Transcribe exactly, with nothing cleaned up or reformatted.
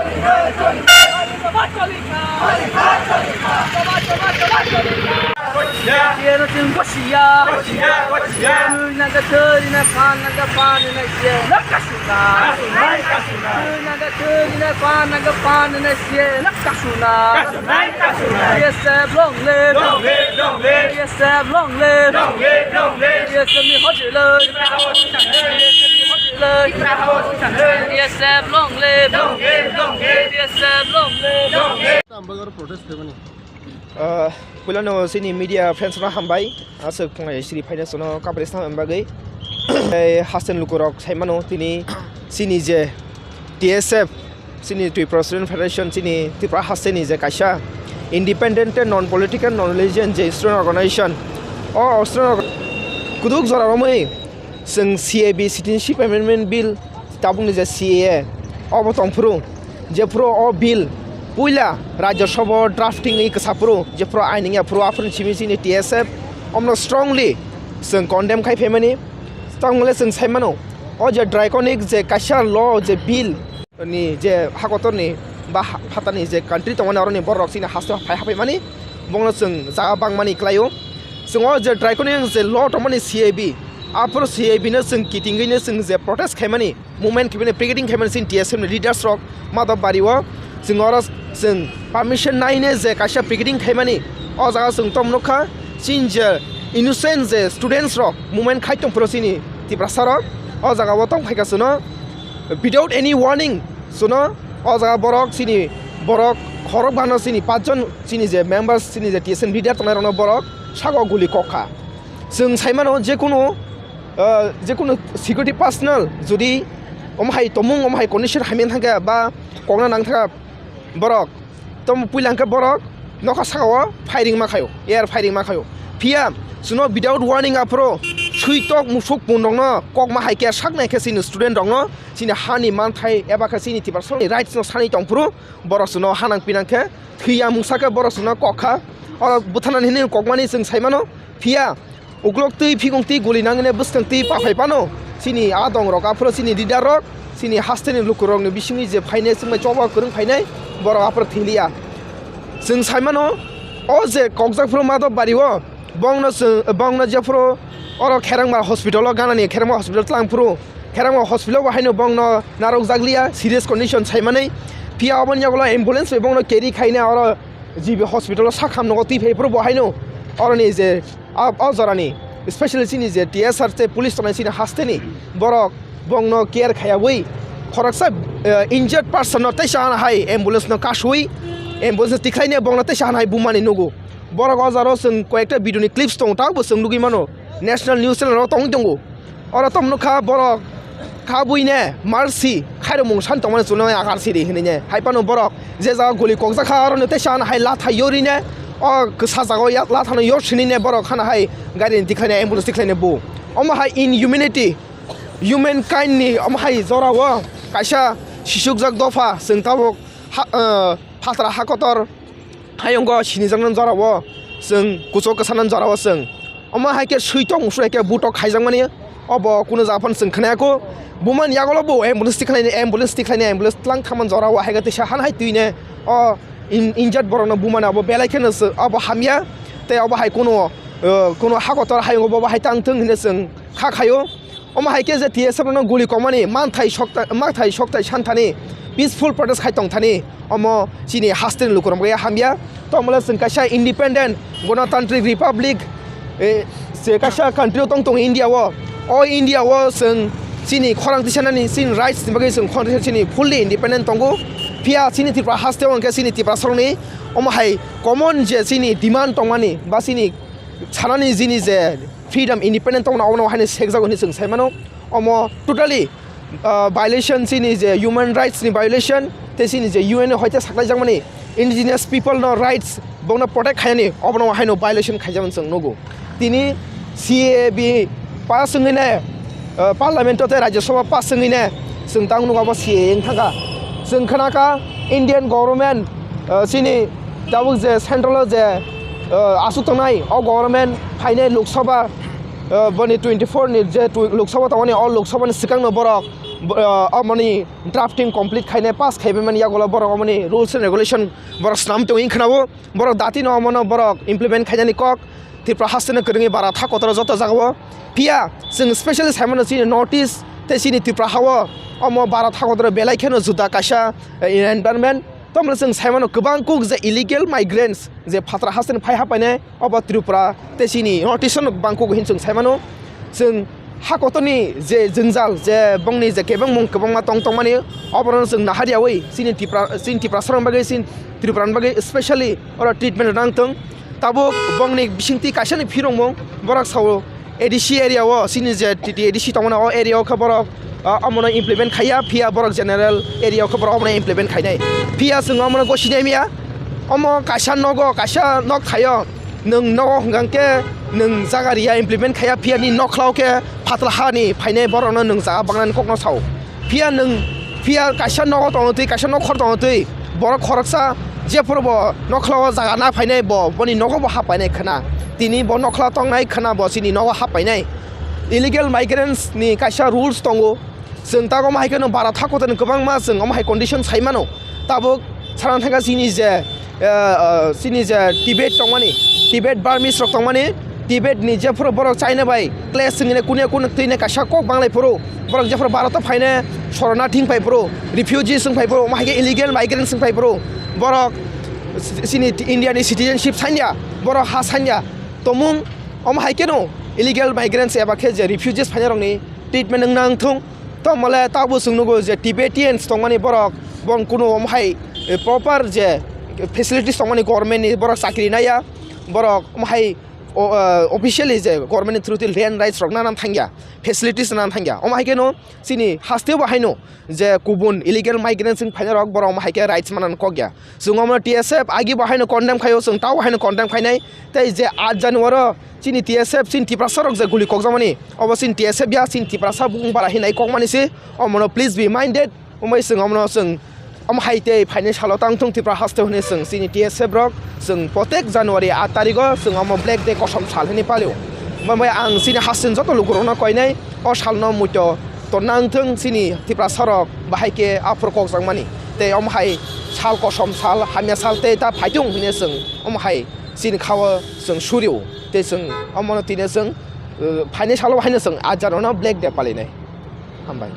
T S F long live! Long live, long live! T S F long live! Long live, long live! T S F ni hojiloi! T S F ni hojiloi! T S F long live! Long live, long live! T S F long live! Long live! Tambagar protest khaimani. Ah, puilano chini media friends no hambai. Aswk thwnglai siri phaina sono kabri sam bagwi. Ei hasten lukurok saimano tini chini je T S F, chini Tripura Student Federation, chini Tripura hasteni je kaisa independent tei non political, non religion je student organization. O student org-, kuduk jora romwi chwng C A B, Citizenship Amendment Bill, tabukni je C A A, obo tongphuru, jephuru o bill puila Rajya Sabha drafting wi kwsaphuru, jephuru ain wngya phuru, aphuru simi chini T S F omno strongly chwng condemn khai phaimani. Tamo le chwng sai mano, o je draconic je kaisa law je bill ni je hakotorni ba ha-, phatani je country tongmani, oroni borok chini haste phai haphaimani, bongno chwng jaga bangmani kwlaio. Chwng o je draconic je law tongmani C A B, aphuru C A B no chwng kitingwi no chwng je protest khaimani, movement khaimani, picketing khaimani chini T S F ni leaders rok Madhobari o. Chwng oro chwng permission naine je kaisa picketing khaimani, o jaga chwng tong nukha chini je innocent je students rok movement khai tongphuru chini Tiprasa rok o jaga o tong phaikha chwngno without any warning chwngno o jaga borok chini borok khorok bano chini pachjon chini je members chini je T S F leader tongnai rokno borok saka o guli kokha. Chwng sai mano jekunu, ah, jekunu security personnel jodi omo hai tomung, omo hai condition hamya thangkha ba kokna nang thangkha borok, tamo puila hwnkhe borok nokha saka o firing ma khaio, air firing ma khaio. Phiya chwngno without warning aphuru switok musuk punrokno kokma hai khe sak nai khe chini student rokno chini hani manthai eba khe chini Tiprasa ni rights no sanwi tongphuru borok chwngno hanang pinang khe thwiya mungsa khe borok chwngno kokha. Oro butharnani hinwi kokmani chwng sai mano. Phiya uklok twi phikung twi guli nangni bwskang twi paphai phano chini a dong rok aphuru chini leader rok chini haste ni luku rok ni bisingni je phainai chwngmai choba kwrwng phainai borok aphuru thiliya. Chwng sai mano o je kokjak phuru Madhobari o bongno chwng bongno jephuru oro Kherangma hospital o ganani Kherangma hospital tlang phuru Kherangma hospital o bo haino bongno narwk jak liya serious condition sai manwi. Phiya oboni yagulo ambulance bai bongno carry khaina oro G B hospital o sakham nogo twi phai phuru bo haino oroni je a, o jorani, especially chini je T S R tei police tongnai chini hasteni borok bongno care khaiyawi khoroksa, eh, injured person no teisa hana hai ambulance no kasui ambulance tikhlaine bongno teisa hana hai bumani nugo. Borok o jaro chwng koyekta video ni clips tongo, tabukbo chwng nugwi mano, national news channel o tongwi tongo. Oro tamo nukha borok kha buine marsi khairokmung san tongmani chwngno yakar siri hinwi ne. Hai phano borok je jaga guli kokjak kha, oro no teisa hana hai lathai yorwi ne o kwsa jaga o ya-, lathano yor sini ne borok hana hai gari ni tikhlai ne, ambulance tikhlai ne bu. Omo hai inhumanity, human kind ni omo hai jora o kaisa sisukjak dopha chwng tabuk ha, ah, phatra ha kotor. Hayungo sinijaknani jorao chwng kuchuk kwsanani jorao chwng. Omo hai khe switok musuk hai khe butok khaijakmani obo kunu jaga phano chwng khwnaya kho. Bumani yagulo bo ambulance tikhlaini, ambulance tikhlaini, ambulance tlang thangmani jorao hai khe teisa han hai twini o in-, injured borokno bumani abo belai kheno chwng abo hamya. Tei obo hai kunu, uh, kunu hakotor hayungo bobo hai tang thung hinwi chwng kha khaio. Omo hai khe je T S F rokno guli kokmani manthai sokta-, manthai soktai santhani peaceful protest khai tongthani omo chini hasteni lukurok bai hamya. Tongmole chwng kaisa independent Ganatantrik Republic, eh, se kaisa country o tong tongo India o. O India o chwng chini khorang tisanani chini rights ni bagwi chwng khorang tisa chini fully independent tongo. Phiya chini Tripura haste o hwnkhe chini Tiprasarokni omo hai common je chini demand tongmani ba chini sanani jini je freedom, independent tongna obono haino sekjago hinwi chwng sai mano. Omo totally, ah, violation chini je human rights ni violation tei chini je U N ni hoite saklaijakmani indigenous people no rights bokno protect khainani obono haino violation khaijakmani chwng nugo. Tini C A A B pass wngwi ne, ah, parliament o tei Rajya Sabha pass wngwi ne chwng tang nugo abo C A A wng thangkha. Chwng khwnakha Indian government, ah, chini tabuk je central o je, ah, aswk tongnai o government phainai Lok Sabha, ah, boni twenty four ni je tw-, Lok Sabha tongmani, o Lok Sabha ni swkang no borok bo-, ah, omoni drafting complete khainai, pass khaibai mani yagulo borok omoni rules and regulation borok swnam tongo wng khwnao. Borok datino omono borok implement khainani kok Tripura hasteno kwrwngwi bara tha kotoro joto jagao. Phiya chwng specially saimano chini North East tei chini Tripura hao omo bara tha kotoro belai kheno juda kaisa, eh, environment. Tomle chwng saimano kwbang kuk je illegal migrants je phatra hasteni phai hapainai obo Tripura tei chini North East no bangkuk hin chwng saimano. Chwng ha kotorni je jwngjal, je bongni je kebengmung kwbangma tong tongmani, oborokno chwng nahariyawi chini Tipra, chini Tiprasarokni bagwi, chini Tripurani bagwi specially oro treatment rwna wngthung. Tabuk bongni bisingtwi kaisani phirokmung, borok sao A D C area o, chini je T T A D C tongmani, o area o khe borok, ah, omono implement khaiya, phiya borok general area o khe borok omono implement khainai. Phiya chwng omono gosi naimiya, omo kaisa nogo, kaisa nok thaio, nwng nogo hwnkha khe nwng jaga riya, implement khaiya, phiya ni nokhlao khe phatla hani phainai borokno nwng jaga bangnani kokno sao. Phiya nwng, phiya kaisa nogo tongtwi, kaisa nokhor tongtwi, borok khoroksa jephuru bo nokhlao jaga na phainai bo, boni nogo bo hap painai khwna. Tini bo nokhla tongnai khwna bo chini nogo hap painai. Illegal migrants ni kaisa rules tongo. Chwng ta omo hai kheno bara tha kotoni kwbangma chwng omo hai condition sai mano. Tabuk sana thangkha chini je, eh, eh, chini je Tibet tongmani, Tibet Burmese rok tongmani, Tibet ni jephuru borok China bai clash wngwi kune kune twini kaisa kok banglai phuru, borok jephuru Bharat o phaine shorona thing phai phuru, refugees wng phai phuru, omo hai khe illegal migrants wng phai phuru, borok chini India ni citizenship sanya, borok ha sanya. Tomung omo hai kheno illegal migrants eba khe je refugees phainai rokni treatment wngna wngthung. Tomole tabuk chwng nugo je Tibetans tongmani borok, bong kunu omo hai, eh, proper je facilities tongmani government ni borok chakri naiya, borok omo hai o, eh, officially je government ni through twi land rights rok nana thangya, facilities nana thangya. Omo hai kheno chini hasteo bo haino je kubun illegal migrants wng phainai rok borok omo hai khe rights manani kok ya. Chwng omo T S F agi bo haino condemn khaio, chwng tao haino condemn khainai. Tei je aat January o chini T S F chini Tiprasa rok je guli kokjakmani, obo chini T S F ya, chini Tiprasa bukung bara hinai kokmani se. Omono please be minded. Omoi chwng omono chwng omo hai tei phainai salo tang thung Tripura haste hwnwi chwng chini T S F rok chwng protek January aat tarigo chwng omo Black Day kosom sal hwnwi palio. Omo bai ang chini haste joto lukurokno koinai o salno muito tonna wngthung chini Tiprasa rok bahai khe aphuru kokjakmani. Tei omo hai sal kosom sal hamya sal tei ta phaitung hwnwi chwng omo hai chini khao chwng surio. Tei chwng omono tini chwng, uh, phainai salo haino chwng aat January no Black Day palinai. Hambai.